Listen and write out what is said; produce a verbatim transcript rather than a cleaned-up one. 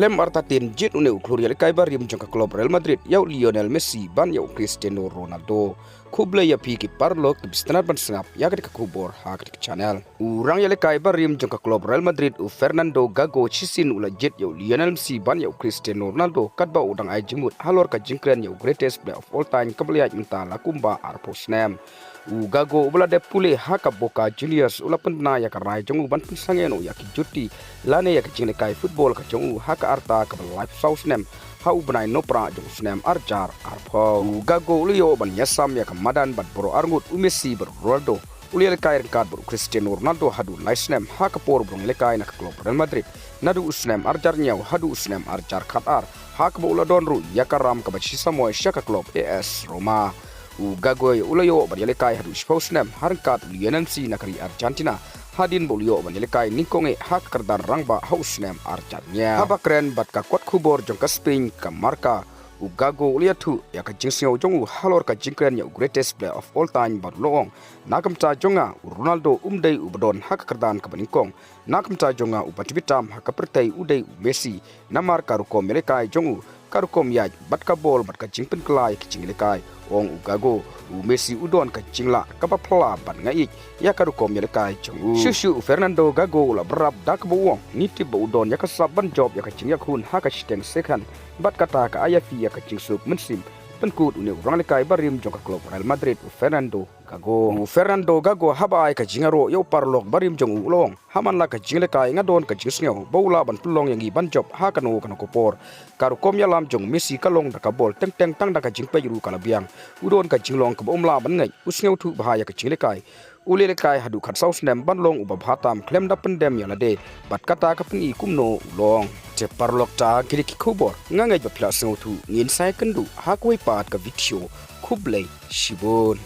Khlem artatien jied une u khlur ïalehkai barim jong ka club Real Madrid ïa u Lionel Messi ban ïa u Cristiano Ronaldo. Khublei ïa phi ki paralok kiba sngewtynnat ban sngap ïa kane ka khubor ha kane ka channel. U rangïalehkai barim jong ka club Real Madrid u Fernando Gago shisien u la jied ïa u Lionel Messi ban ïa u Cristiano Ronaldo katba u dang ai jingmut halor ka jingkren ïa u greatest player of all time kaba la ïaid mynta la kumba arphew snem. U Gago uba la dep pule ha ka Boca Juniors u la pynbna ïa ka rai jong u ban pynsangeh noh ïa ki juti lane ïa ka jinglehkai football ka jong u ha ka rta kaba laiphew saw snem ha u bnai Nohprah jong u snem arhajar arphew. U Gago u la ïoh ban ïasam ïa ka madan bad baroh arngut, u Messi bad u Ronaldo. U la ïalehkai ryngkat bad u Cristiano Ronaldo haduh lai snem ha ka por ba u dang ïalehkai na ka club Real Madrid, naduh u snem arhajar hynñiew haduh u snem arhajar khatar, ha kaba u la don ruh ïa ka ram kaba shisha moj sha ka club AS Roma. U Gago u la ïoh ban ïalehkai haduh shiphew snem ha ryngkat u Lionel Messi na ka ri Argentina, hadien ba u la ïoh ban ïalehkai nyngkong eh ha ka kyrdan rangbah ha u snem arhajar hynñiew. Haba kren bad ka kot khubor jong ka Spain ka Marca, u Gago u la ïathuh ïa ka jingsngew jong u halor ka jingkren ïa u greatest player of all time bad u la ong, na ka bynta jong nga u Ronaldo um dei uba don ha ka kyrdan kaba nyngkong. Na ka bynta jong nga uba tbit tam ha ka pyrthei u dei u Messi, namar ka rukom ïalehkai jong u, ka rukom ïaid bad ka bol bad ka jingpynkylla ïa ki jingïalehkai. Ong u Gago, u Messi u don ka jinglah kaba phylla bad nga ïeit ïa ka rukom ïalehkai jong u. Shuh shuh u Fernando Gago u la bynrap da kaba u ong, ngi tip ba u don ïa ka sap ban jop ïa ka jingïakhun ha ka shiteng second, bad kata ka ai ïa phi ïa ka jingsuk mynsiem. Pynkut une u rangïalehkai barim jong ka club Real Madrid u Fernando Gago. U Fernando Gago haba ai ka jingïaroh ïa u paralok barim jong u u la ong, ha man la ka jingïalehkai nga don ka jingsngew ba u lah ban pynlong ïa ngi ban jop ha kano kano ka por. Ka rukom ïalam jong u Messi ka long da ka bol teng teng, tang da ka jingpeit ruh ka la biang. U don ka jinglong kaba um lah ban ngeit, u sngewthuh bha ïa ka jingïalehkai. U la ïalehkai haduh khatsaw snem ban long uba bha tam khlem da pyndem ïa lade, bad kata ka pyni kumno u long. Te paralok, ta kine ki khubor, nga ngeit ba phi la sngewthuh, ngin sa ïakynduh ha kawei pat ka video. Khublei shibun.